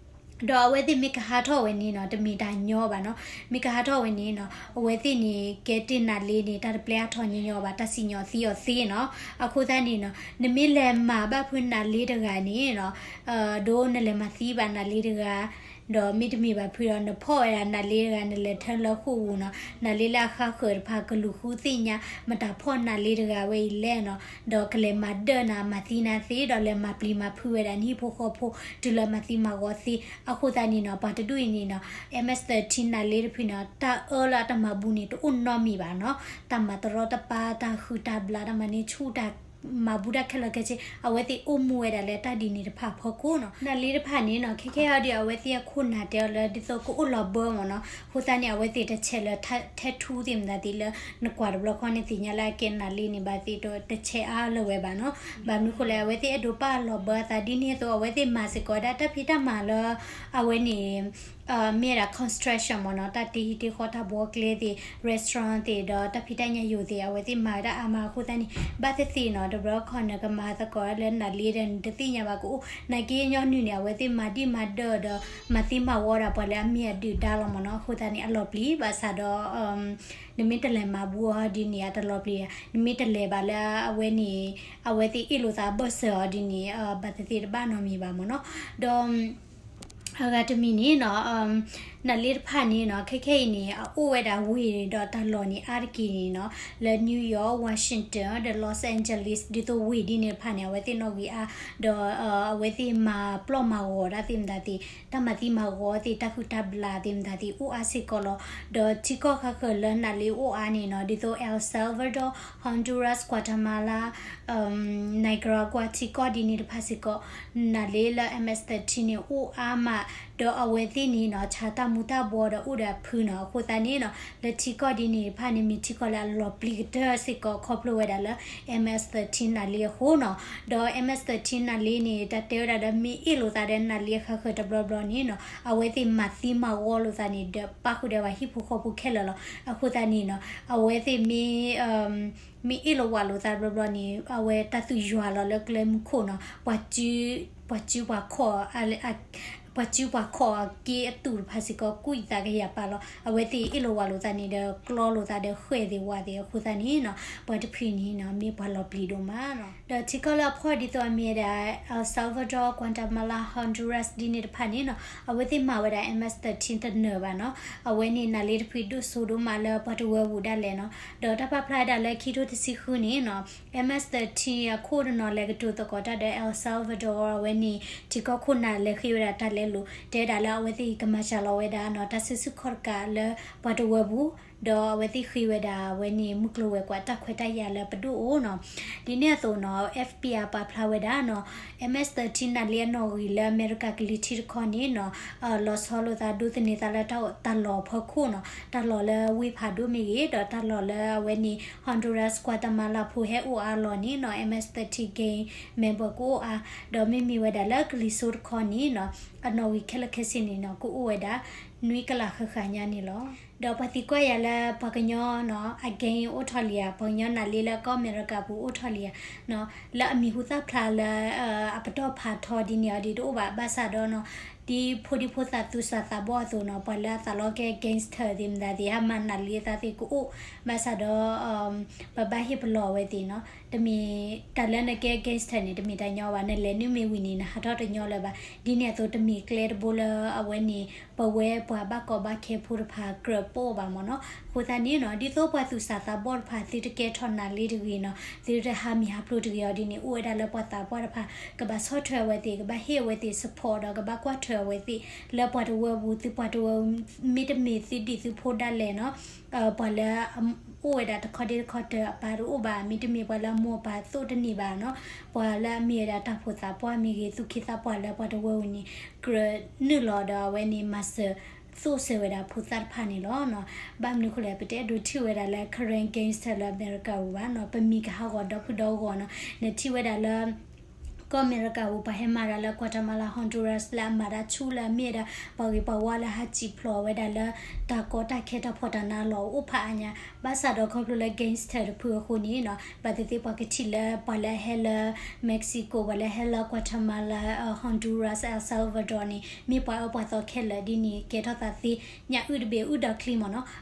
ဒီးအဝဲသ့ၣ်မ့ၢ်ကဟးထီၣ်ဝဲန့ၣ်နီၤ တမ့ၢ်တၢ်ညီဘၣ်နီၤ, မ့ၢ်ကဟးထီၣ်ဝဲန့ၣ်နီၤ အဝဲသ့ၣ်န့ၣ် ကဲတ့ၢ်နးလ့န့ၣ် တၢ်တပျဲအါထီၣ်ညီညီဘၣ်, တၢ်စံၣ်ညီၣ်သံအီၤသ့နီၤ, အဃိသတးန့ၣ်နီၤ နမ့ၢ်လဲၤမၤဘၣ်ဖုနးလ့တဂၤန့ၣ်နီၤ ဒီးနလဲၤမၤသံဘၣ်နးလ့တဂၤ ဒီးမ့တမ့ၢ်ဘၣ်ဖုဒီး နဖီၣ်ဝဲဒၣ်နးလ့တဂၤ နလဲၤထၢလၢဃိာ်ပူၤနီၤ, နးလ့လၢအဃါဃၢၤတဖၣ်ကလူၤဃုသ့ၣ်ညါ မတၤဖီၣ်နးလ့တဂၤဝဲအံၤလဲၣ်နီၤ, ဒီးကလဲၤမၤဒၢၣ်နၤ မၤသံနၤသ့ ဒီးလဲၤမၤပျံၤမၤဖုးဝဲဒၣ်နဟံၣ်ဖိဃီဖိ တုၤလၢမၤသံမၤဂီၤသ့, အဃိသတးန့ၣ်နီၤ ပှၤတဒူၣ်အံၤန့ၣ်နီၤ MS thirteen နးလ့တဖုန့ၣ် တၢ်အၢလၢအတၢ်မၤဘူၣ်န့ၣ် တအိၣ်နီတမံၤဘၣ်နီၤ, တၢ်မၤတရီတပါ တၢ်ဟုၣ်တၢ်ဘျး တၢ်မၤန့ၢ်ဆူၣ်တၢ် မၤဘူၣ်တၢ်ခဲလၢာ်ခဲဆ့ အဝဲသ့ၣ်အိၣ်မူဝဲဒၣ်လၢတၢ်ဒ်န့ၣ်တဖၣ်အဖီခိၣ်နီၤ, နးလ့တဖၣ်န့ၣ်နီၤ ခဲခဲအံၤဒီး အဝဲသ့ၣ်အခိၣ်နၢ်တဲအီၤလၢဒ်သိးကအိၣ်လီၤဘၢမးနီၤ, အဃိသတးန့ၣ် အဝဲသ့ၣ်တဆဲးလၢ tattoo သ့ၣ်မတၤသ့ၣ်လၢ နကွၢ်တဘျီခီန့ၣ်သ့ၣ်ညါလၢအကဲနးလ့န့ၣ်ဘၣ်သ့ၣ်ဒီး တဆဲးအါလၢၤဝဲဘၣ်နီၤ, ဘၣ်မနုၤဃိလဲၣ် အဝဲသ့ၣ်အဲၣ်ဒိးပာ်လီၤဘၢအသးဒ်န့ၣ်အသိး အဝဲသ့ၣ်မၤစ့ၢ်ကီးဝဲဒၣ်တၢ်ဖံးတၢ်မၤလၢ အဝဲန့ၣ် မ့ၢ်ဝဲဒၣ် construction မ့ၢ်နီၤ, တၢ်တ့ဟံၣ်တ့ဃီ တၢ်ဘှီကျဲသ့ၣ် restaurant သ့ၣ် ဒီးတၢ်ဖံးတၢ်ညၣ်ယိာ်သ့ၣ် အဝဲသ့ၣ်မၤဝဲဒၣ်အါမးအဃိသတးန့ၣ် ဘၣ်သ့ၣ်သ့ၣ်နီၤ တဘျီခီနကမၤသကိးလၢနးလ့ဒီး နတသ့ၣ်ညါဘၣ်ကအိၣ် နာ်က့ညီနုၢ်န့ၣ် အဝဲသ့ၣ်မၤဒံၣ်မၤဒၢၣ်ဒီး မၤသံမၤဝီဒၣ်ပှၤလၢအမ့ၢ်အဒုၣ်ဒါလီၤမ့ၢ်နီၤ, အဃိသတးန့ၣ် အလီၤပျံၤဘၣ်ဆၣ်ဒီး နမ့ၢ်တလဲၤမၤဘူၣ်အီၤဒ်န့ၣ် အတလီၤပျံၤ, နမ့ၢ်တလဲၤဘၣ်လၢအဝဲန့ၣ် အဝဲသ့ၣ်အ့ၣ်လိာ်သးဘၢၣ်စၢၤအီၤဒ်န့ၣ် ဘၣ်သ့ၣ်သ့ၣ်တဘၣ်နီတမံၤဘၣ်မ့ၢ်နီၤ, ဒီး အဂၤတမံၤန့ၣ်နီၤ နးလ့တဖၣ်န့ၣ်နီၤ ခဲခဲအံၤန့ၣ် အအိၣ်ဝဲဒၣ်ဝ့ၢ်ဒီးတၢ်လီၢ်န့ၣ် အါတက့ၢ်န့ၣ်နီၤ လၢ New York, Washington ဒီး Los Angeles ဒ်သိးဝ့ၢ်ဒ်န့ၣ်တဖၣ်န့ၣ် အဝဲသ့ၣ်နီၣ်ဂံၢ်အါ ဒီးအဝဲသ့ၣ်မၤပျီၢ်မၤဂီၤတၢ်သ့ၣ်မတၤသ့ၣ် တၢ်မၤသံမၤဂီၤသ့ၣ် တၢ်ဟုၣ်တၢ်ဘျးသ့ၣ်မတၤသ့ၣ် အိၣ်အါစ့ၢ်ကီးလီၤ. ဒီးထံကီၢ်ဃါဃၢၤလၢနးလ့အိၣ်အါန့ၣ်နီၤ ဒ်သိး El Salvador, Honduras, Guatemala, Nicaragua ထံကီၢ်ဒ်န့ၣ်တဖၣ်စ့ၢ်ကီး နးလ့လၢ MS thirteen န့ၣ် အိၣ်အါမး, ဒီးအဝဲသ့ၣ်န့ၣ်နီၤ ဆါတၢ်မူၤတၢ်ဘှီးဒီးအိၣ်ဒီးအဖုနီၤ, အဃိသတးန့ၣ်နီၤ လၢထံကီၢ်ဒ်န့ၣ်တဖၣ်န့ၣ် မ့ၢ်ထံကီၢ်လၢအလီၤပျံၤကတၢၢ်စ့ၢ်ကီး ခီဖျိဝဲဒၣ်လၢ MS thirteen နးလ့အဃိနီၤ, ဒီး MS thirteen နးလ့န့ၣ် တၢ်တဲဝဲဒၣ်ဒီး မ့ၢ်အ့ၣ်လိာ်သးဒီးနးလ့အခါဃၢၤတဘျီဘျီန့ၣ်နီၤ အဝဲသ့ၣ်မၤသံမၤဝီလိာ်သးန့ၣ် ဒီးပၣ်ဃုာ်ဒီးပှၤဟံၣ်ဖိဃီဖိခဲလၢာ်လီၤ. အဃိသတးန့ၣ်နီၤ အဝဲသ့ၣ်မ့ၢ် မ့ၢ်အ့ၣ်လိာ်ဝးလိာ်သးတဘျီဘျီန့ၣ် အဝဲတၢ်သူၣ်ယွၤလီၤလၢကျဲမုၢ်ခိၣ်နီၤ, ပှၤစု ပှၤစုပှၤခီၣ် ပှၤစုပှၤခီၣ်အက့အတူၢ်တဖၣ်စ့ၢ်ကီး ကွံာ်သးကယၤပာ်လီၤ. အဝဲသ့ၣ်အ့ၣ်လိာ်ဝးလိာ်သးန့ၣ်ဒီး ကျီလိာ်သးဒီးဃဲၣ်သ့ၣ်ဝးသ့ၣ်အဃိသတးန့ၣ်နီၤ ပှၤတဖုန့ၣ်နီၤ မ့ၢ်ပှၤလီၤပျံၤဒိၣ်မးနီၤ. ဒီးထံကီၢ်လၢအဖှီၣ်ဒ်သိးအမ့ၢ်ဝဲဒၣ် El Salvador, Guatemala, Honduras ဒ်န့ၣ်တဖၣ်န့ၣ်နီၤ အဝဲသ့ၣ်မၤဝဲဒၣ် MS thirteen တနၢၤဘၣ်နီၤ. အဝဲန့ၣ်နးလ့တဖုဒိၣ်စိဒိၣ်မးလၢပှၤတဝၢပူၤဒၣ်လဲာ်နီၤ. ဒီးတၢ်ပာ်ဖျါဝဲဒၣ်လၢခံထိတဆံဃုန့ၣ်နီၤ MS thirteen အခိၣ်တနီၤလဲၤကတိၤသကိးတၢ်ဒီး El Salvador အဝဲန့ၣ် ထံကီၢ်ခိၣ်နၢ်လဲၤဃ့ဝဲဒၣ်တၢ်လဲၤလိာ် တဲဝဲဒၣ်လၢအဝဲသ့ၣ်ကမၤစှၤလီၤဝဲဒၣ်နီၤ တၢ်စုဆူၣ်ခီၣ်တကးလၢပှၤတဝၢပူၤ ဒီးအဝဲသ့ၣ်ဃ့ဝဲဒၣ်အဝဲန့ၣ် မုၢ်ကျိၤဝဲၤကွာ်တၢ်ခွဲးတၢ်ယာ်လၢပဒိၣ်အိၣ်နီၤ. ဒ်န့ၣ်အသိးနီၤ F B I ပာ်ဖျါဝဲဒၣ်နီၤ M S thirteen နၣ်လ့အနီၣ်ဂံၢ်လၢအမဲရကၤကလံၤထံးတခီန့ၣ်နီၤ လီၤဆီလိာ်သးဒိးသန့ၤသးလၢတၢ်လီၢ်အဖီခိၣ်နီၤ တၢ်လီၢ်လၢဝ့ၢ်ဖးဒိၣ်မ့ၢ်ဂ့ၤ ဒီးတၢ်လီၢ်လၢအဝဲန့ၣ် Honduras Guatemala ဖိဟဲအိၣ်အါလီၢ်န့ၣ်နီၤ M S thirteen gang member ကအိၣ်အါ ဒီးမ့မ့ၢ်ဝဲဒၣ်လၢကလံၤစိးတခီန့ၣ်နီၤ အနီၣ်ဂံၢ်ခဲလၢာ်ခဲဆ့န့ၣ်နီၤ ကအိၣ်ဝဲဒၣ် နွံကလးဃၣ်ဃၣ်ညါန့ၣ်လီၤ. ဒီးပှၤသံကွၢ်ယၤလၢပှၤကညီနီၤ အ gang အိၣ်ထီၣ်လံဧါ ပှၤကညီနၣ်လ့လၢကီၢ်အမဲရကၤပူၤအိၣ်ထီၣ်လံဧါနီၤ လၢအမံၤဟူသၣ်ဖျါလၢ အပတီၢ်ဖးထီဒ်န့ၣ်အီၤဒ်တအိၣ်ဘၣ် ဘၣ်ဆၣ်ဒီးနီၤ ဒ်ဖိဒံဖိသၣ်သူၣ်စၢ်သးဘီၣ်အသိးနီၤ ပှၤလၢအသးလီကဲ gangster သ့ၣ်မတၤသ့ၣ် ဟဲမၤနၣ်လ့အသးသ့ၣ်ကအိၣ် ဘၣ်ဆၣ်ဒီး ပဘၣ်ဟ့ၣ်ပလီၢ်အဝဲသ့ၣ်နီၤ တမ့ၢ်တၢ်လၢနကဲ gangster န့ၣ် တမ့ၢ်တၢ်ညီဘၣ် နလဲၤနုာ်မ့ၢ်ဝံၤန့ၣ် နဟးထီၣ်တညီလၢၤဘၣ် ဒ်န့ၣ်အသိးတမ့ၢ်ကျဲတဘိလၢအဝဲန့ၣ် ပဝဲပှၤဘၣ်ကီဘၣ်ခဲဖိတဖၣ်ကြၢးပိာ်ဘၣ်မ့ၢ်နီၤ အဃိသတးန့ၣ်နီၤ ဒ်သိးပှၤသူၣ်စၢ်သးဘီၣ်တဖၣ် သုတကဲထီၣ်နၣ်လ့တဂ့ၤနီၤ သုတဟးမံၤဟးဖျိးတဂ့ၤအီၤဒ်န့ၣ် အိၣ်ဝဲဒၣ်လၢပှၤသးပှၢ်တဖၣ် ကဘၣ်ဆီၣ်ထွဲအဝဲသ့ၣ် ကဘၣ်ဟ့ၣ်အဝဲသ့ၣ် support ဒီးကဘၣ်ကွၢ်ထွဲအဝဲသ့ၣ် လၢပှၤတဝၢပူၤ သုပှၤတဝၢ မ့တမ့ၢ်သုဒံၣ်သုဖိဒၣ်လဲာ်နီၤ ပှၤလၢအအိၣ်ဝဲဒၣ်တခီဒ့တခီတၢၤအပၢ်တအိၣ်ဘၣ် မ့တမ့ၢ်ပှၤလၢအမိၢ်အပၢ်သိၣ်တန့ၢ်ဘၣ်နီၤ ပှၤလၢအမ့ၢ်ဝဲဒၣ်တၢ်ဖိသၣ်ပှၢ်မ့ၢ်ဂ့ၤ သူၣ်က့သးပှၢ်လၢပှၤတဝၢပူၤန့ၣ် ကြၢးနုာ်လီၤဒီးအဝဲန့ၣ် မၤစၢၤသိၣ်စၢၤဝဲဒၣ်ဖိသၣ်တဖၣ်န့ၣ်လီၤ. ဘၣ်မနုၤအဃိလဲၣ် ပတအဲၣ်ဒိးထံၣ်ဝဲဒၣ်လၢ Karen gangster လၢအမဲရကၤပူၤဘၣ်နီၤ ပမံၤကဟးဂီၤဒီဖုဒီဂီၤနီၤ နထံၣ်ဝဲဒၣ်လၢ ကီၢ်အမဲရကၤပူၤ ပှၤဟဲမၤတၢ်လၢ Guatemala Honduras လၢအမၤတၢ်ဆူၣ်လၢအမ့ၢ်ဝဲဒၣ် ပှၤဂ့ၤပှၤဝါလၢဟးစံၣ်ဖျိးဝဲဒၣ်လၢ တၢ်ကီတၢ်ခဲတၢ်ဖှီၣ်တၢ်နါလီၢ်အိၣ်ဖးအါညါ ဘၣ်ဆၣ်ဒီးခီဖျိလၢ gangster တဖုအဃိန့ၣ်နီၤ ဘၣ်သ့ၣ်သ့ၣ်ပှၤကထံၣ်လၢ ပှၤလၢအဟဲလၢ Mexico ပှၤလၢအဟဲလၢ Guatemala Honduras El Salvador န့ၣ် မ့ၢ်ပှၤအၢပှၤသီခဲလၢာ်ဒ်န့ၣ် ကဲထီၣ်သးသ့ ညၣ်အုၣ်တဘ့ၣ်အုၣ်ဒီးချံမ့ၢ်နီၤ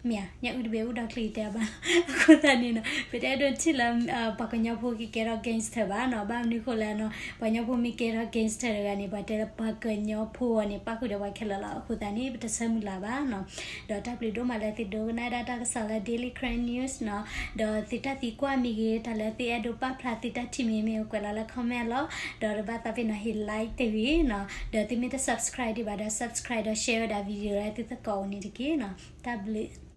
မ့ၢ်ဧါ ညၣ်အုၣ်တဘ့ၣ်အုၣ်ဒီးချံတဲဘၣ် အဃိသတးန့ၣ်နီၤ ပတအဲၣ်ဒိးထံၣ်လၢ ပှၤကညီဖိကကဲထီၣ် gangster ဘၣ်နီၤ ဘၣ်မနုၤအဃိလဲၣ်နီၤ ပှၤကညီဖိမ့ၢ်ကဲထီၣ် gangster တဂၤန့ၣ် ပှၤတဲလၢပှၤကညီဖိအီၤန့ၣ် ပၣ်ဃုာ်ဒီးပှၤခဲလၢာ်လီၤ အဃိသတးန့ၣ် ပတဆၢမုၢ်လၢ်ဘၣ်နီၤ ဒီးတၢ်ဘျုးဒိၣ်မးလၢသုဒိကနၣ်ဒၣ်တၢ်ကစီၣ်လၢ Daily Karen News နီၤ ဒီးသုတၢ်သံကွၢ်မ့ၢ်ဂ့ၤ တၢ်လၢသုအဲၣ်ဒိးပာ်ဖျါသုတၢ်ထံၣ်မ့ၢ်မ့ၢ်ကွဲးလီၤလၢ comment လီၤ ဒီးတဘၣ်သးပ့ၤနီၤ hit like တဂ့ၤနီၤ ဒီးသုမ့ၢ်တ subscribe ဒံးဘၣ်ဒီး subscribe ဒီး share ဝဲဒၣ် video လၢသုသကိးအိၣ်န့ၣ်တက့ၢ်နီၤ တၢ်ဘျုး